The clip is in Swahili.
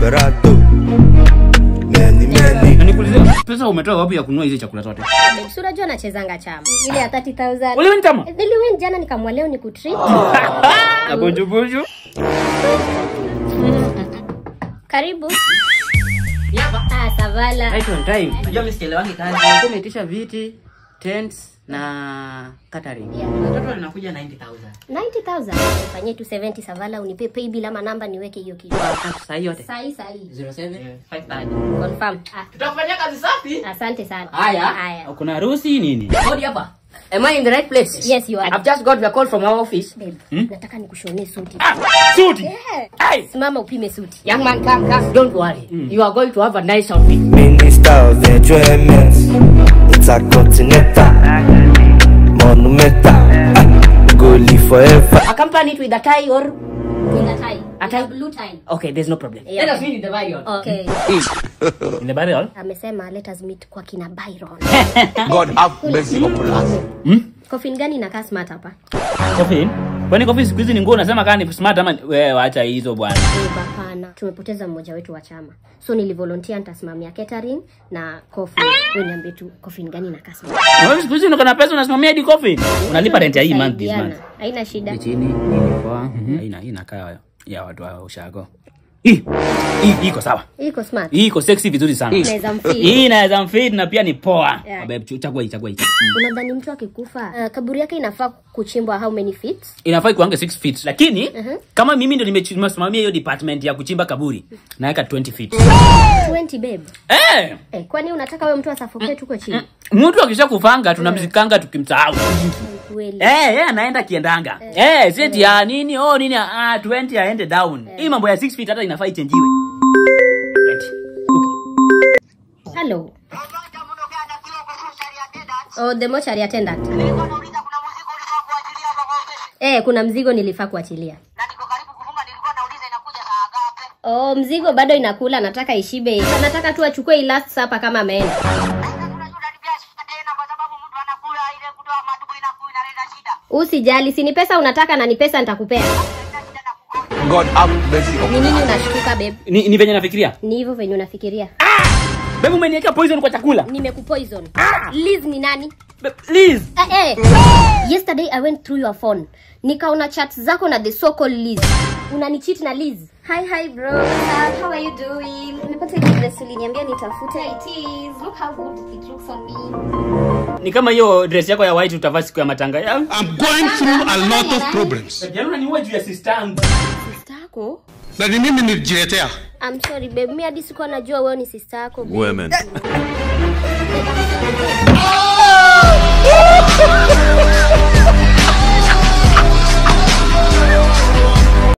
Desperado. Many, many. Na nikuulize, pesa umetoa wapi ya kununua hizi chakula zote? Babe, si unajua nachezanga chama. Ile ya 30,000. Uliwin chama? Niliwin jana nikamwa leo nikutreat. Na bonjo bonjo. Karibu. Ah, Savala. Right on time. Unajua mimi sielewangi kazi. Umeitisha viti, tents na catering. Yeah. Total inakuja 90,000. 90,000. Fanyie tu 70 Savala, unipe pay bill ama namba niweke hiyo kitu. Sahi yote. Sahi sahi. 07 530. Confirm. Ah, Tutakufanyia kazi safi. asante sana. Haya. Haya. Kuna harusi nini? Hodi hapa. Am I in the right place? Yes, you are. I've just got the call from our office. Babe, nataka nikushonee suti. Ah, suti. Yeah. Ai. Simama upime suti. Young man, come, come. Don't worry. You are going to have a nice outfit. Minister of Enjoyment, Intercontinental, Monumental, go live forever. Accompany it with a tie or With a tie. A tie? With a blue tie. Okay, there's no problem. Yeah. Let us meet in the burial. Okay. In the burial? Amesema let us meet kwa kina Byron. God have mercy upon us. Coffin gani inakaa smart hapa? Coffin? Kwani coffin siku hizi ni nguo unasema kama ni smart ama wewe acha hizo bwana. Babe, hapana. Tumepoteza mmoja wetu wa chama. So nilivolunteer nitasimamia catering na coffin. Wewe niambie tu coffin gani inakaa smart. Na wewe siku hizi uko na pesa unasimamia hadi coffin. Unalipa rent ya hii month this month. Haina shida. Chini ni poa. Haina, hii inakaa ya watu wa ushago. Hii hii iko sawa. Iko smart. Hii iko sexy vizuri sana. Inaweza mfit. Hii inaweza mfit na pia ni poa. Yeah. Babe, chagua hii, chagua hii. Unadhani mtu akikufa, kaburi yake inafaa kuchimbwa how many feet? Inafaa ikuange 6 feet. Lakini kama mimi ndio nimesimamia hiyo department ya kuchimba kaburi, naweka 20 feet. 20 babe. Eh! Eh, kwani unataka wewe mtu asuffocate huko chini? Mtu akisha kufanga tunamzikanga tukimsahau. Kweli. Eh, yeye anaenda kiendanga. Eh, seti ya nini? Oh nini? Ah, 20 aende down. Hii mambo ya 6 feet hata inafaa ichenjiwe. 20. Hello. Oh, the mortuary attendant. Eh, kuna mzigo nilifaa kuachilia. Oh, mzigo bado inakula, nataka ishibe. Nataka tu achukue hii last supper kama ameenda. Usijali, si ni pesa unataka na ni pesa nitakupea. God have mercy upon Ni us. nini unashtuka babe? Ni venye nafikiria. Ni hivyo venye unafikiria. Babe, umeniweka poison kwa chakula. Nimekupoison. Liz ni nani? Babe, please. Eh, eh. Yesterday I went through your phone. Nikaona chats zako na the so called Liz. Unanicheat na Liz. Hi, hi bro. How are you doing? Nimepata ile dress uliniambia nitafute. It is. Look how good it looks on me. Ni kama hiyo dress yako ya white utavaa siku ya matanga. I'm going through a lot of problems. Yaani unaniua juu ya sister yangu. Sister yako? Na ni mimi nilijiletea. I'm sorry babe. Mimi hadi sikuwa najua wewe ni sister yako. Women.